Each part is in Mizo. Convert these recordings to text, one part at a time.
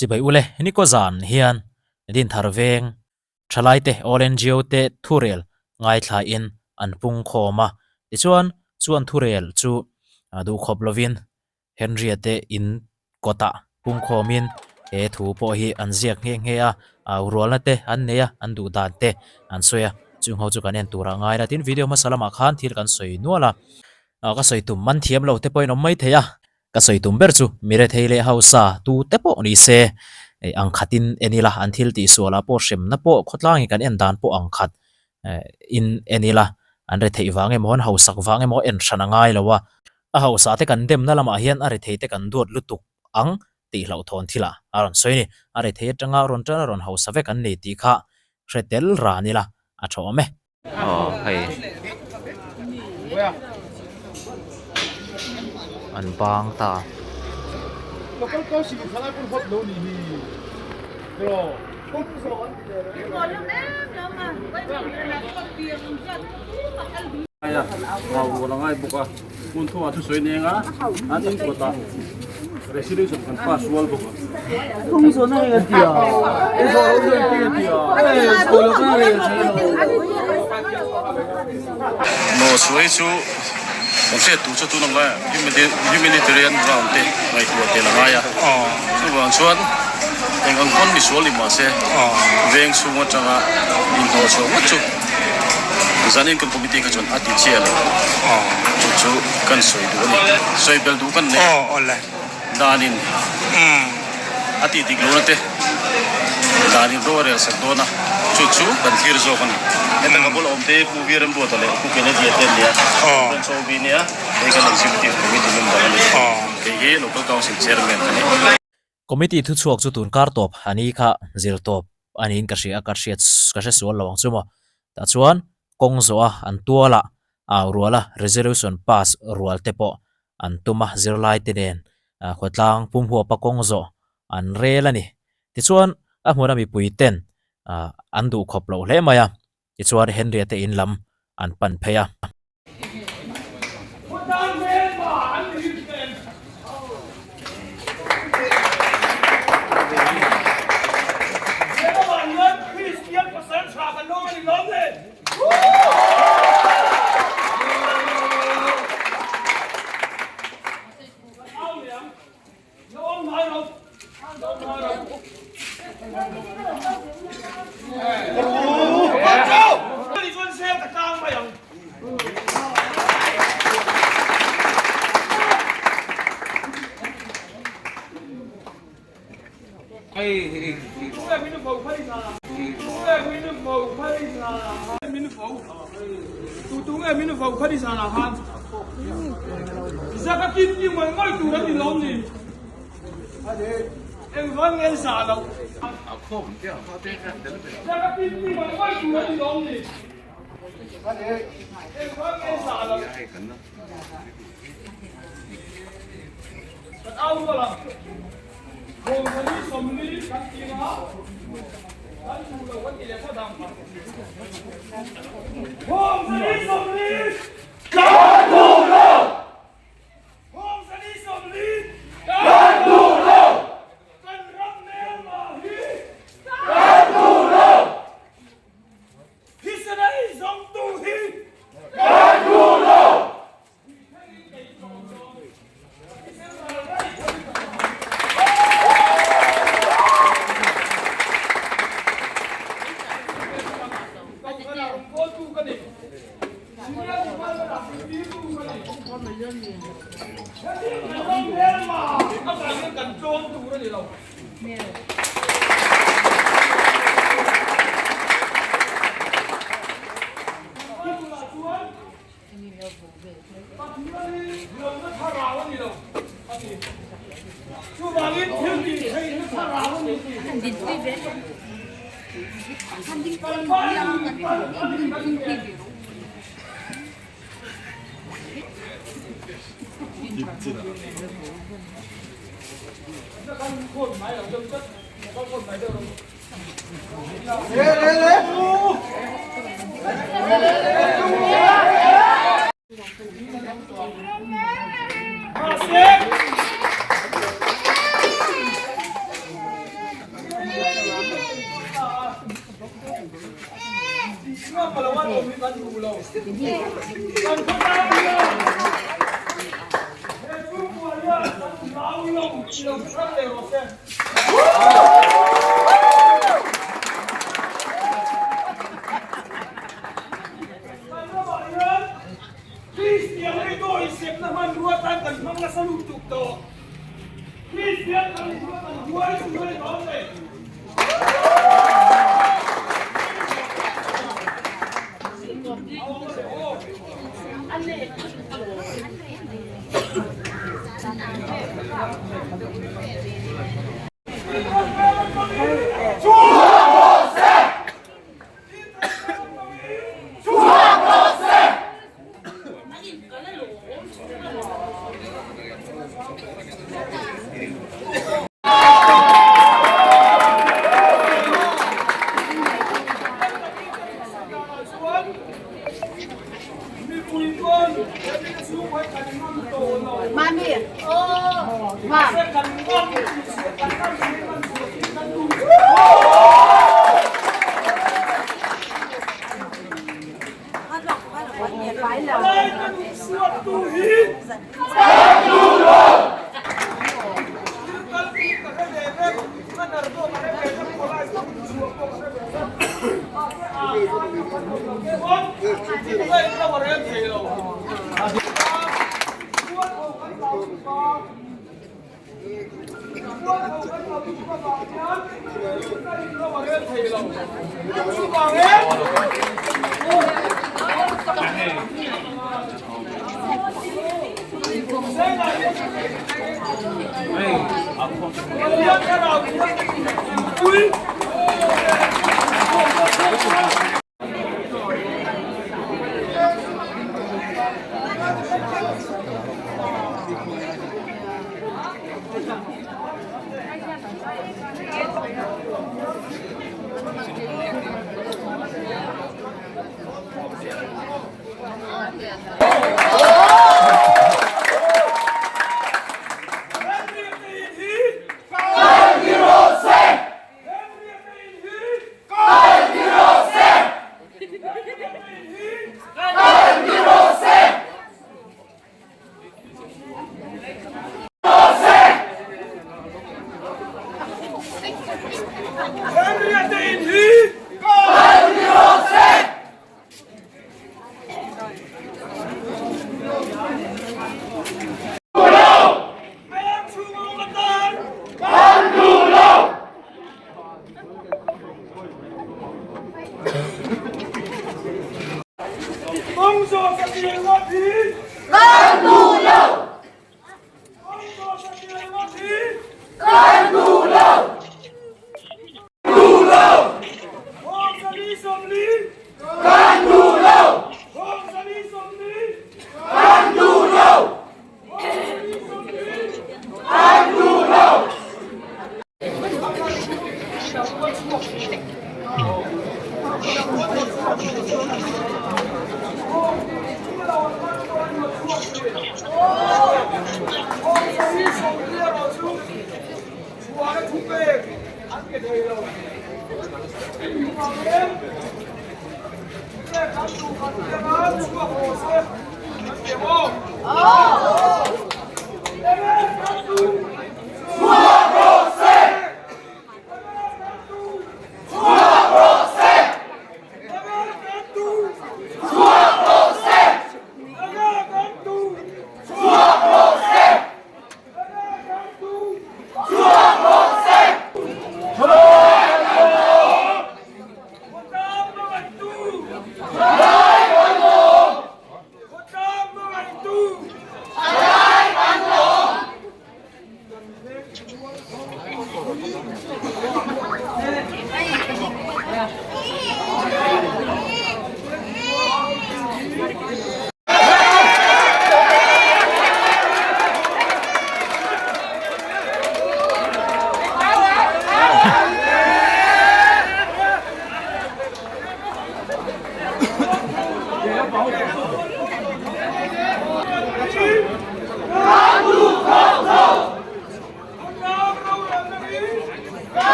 Chibai ule nikaw zan hian Dinthar veng thalaite All NGO te thurel ngaithlain an pung khawm a, tichuan chu an thurel chu duhkhawp lovin Henry-a te in kawtah pung khawmin he thu pawh hi an ziak nghe nghe a, au rualna te an nei a, an duh dan te an sawi a, chung ho chu kan en turah ngai la. Tin, video hmasa lamah khan thil kan sawi nual a, ka sawi tum man thiam lo te pawhin awm mai thei a, Ka sawi tum ber chu mi rethei leh hausa tu te pawh ni se, ang khatin en ila, an thil tih sualah pawh hremna pawh khawtlangin kan en dan pawh ang khat in en ila, an retheih vang emaw an hausak vang emaw en hran a ngai lo a, a hausa te kan demna lamah hian a rethei te kan duat lutuk ang tih hlauhthawn thilah a rawn sawi a ni. A rethei atanga rawn tan a rawn hausa vek an nei tih kha hre tel ran ila a tha awm e. Aw hei an bang ta. Mawsuai chu kan hriat tur chu tun ang lai humanitarian ground te ngaihtuah tel a ngai a, chuvang chuan eng ang pawn misual ni mahse veng chhung atanga inhlawh chhuah ngawt chu zanin kan committee kha chuan a ti chiah lo chu chu kan sawi duh a ni, sawi bel duh kan nei. Danin a tih dik lohna te danin ro a rel sak dawn a, chu chu kan thlir zawk a ni. Heta ka bula awm te Pu Vir Remruata leh Pu Kennedy-a te an ni a, Branch OB nia hei kan Executive Committee member a ni. Kei hi Local Council Chairman ka ni. Committee thuchhuak chu tun kar tawp a ni kha zir tawp a niin ka hria a, ka hriat ka hre sual lo ang chu maw. Tah chuan kawng zawh a an tual a au rual a resolution pass rual te pawh an tum a, zirlai te nen khawtlang pumhuapa kawng zawh an rel a ni. Tichuan a hmuna mipui ten an duh khawp loh hle mai a, tichuan Henry-a te in lam an pan phei a. Kan khawtlang hian he chhungkua hian kan hlau lo tih lo hre hrang leh rawh se. Kan ramah hian Kristian hi dawi sepna hmanrua tan kan hmang nasa lutuk tawh. Kristian kan hua kan huai chu huai dawn le.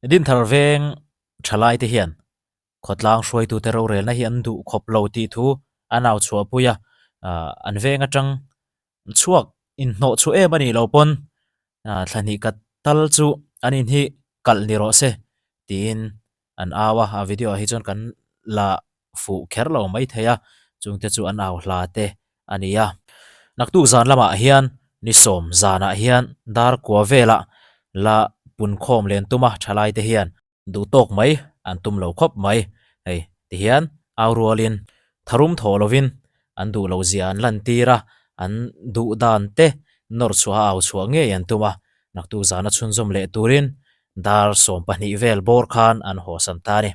Dinthar veng thalai te hian khawtlang hruaitute rorelna hi an duh khawp lo tih thu an au chhuahpui a, an veng atang chhuak inhnawh chhuah em a nih loh pawn thla hnih khat tal chu an in hi kalh ni rawh se tiin an au a, a video ah hi chuan kan la fuh kher lo mai thei a, chungte chu an au hla te a ni a. Naktuk zan lamah hian ni sawm zanah hian dar kua velah la punkhawm len tum a thalai te hian Duh tawk mai an tum lo khawp mai. Hei tihian au rualin tharum thawh lovin an duh loh zia an lantir a, an duh dan te nawr chhuaha au chhuah ngei an tum a, naktuk zana chhunzawm leh turin dar 12 vel bawr khan an hawsan ta a ni.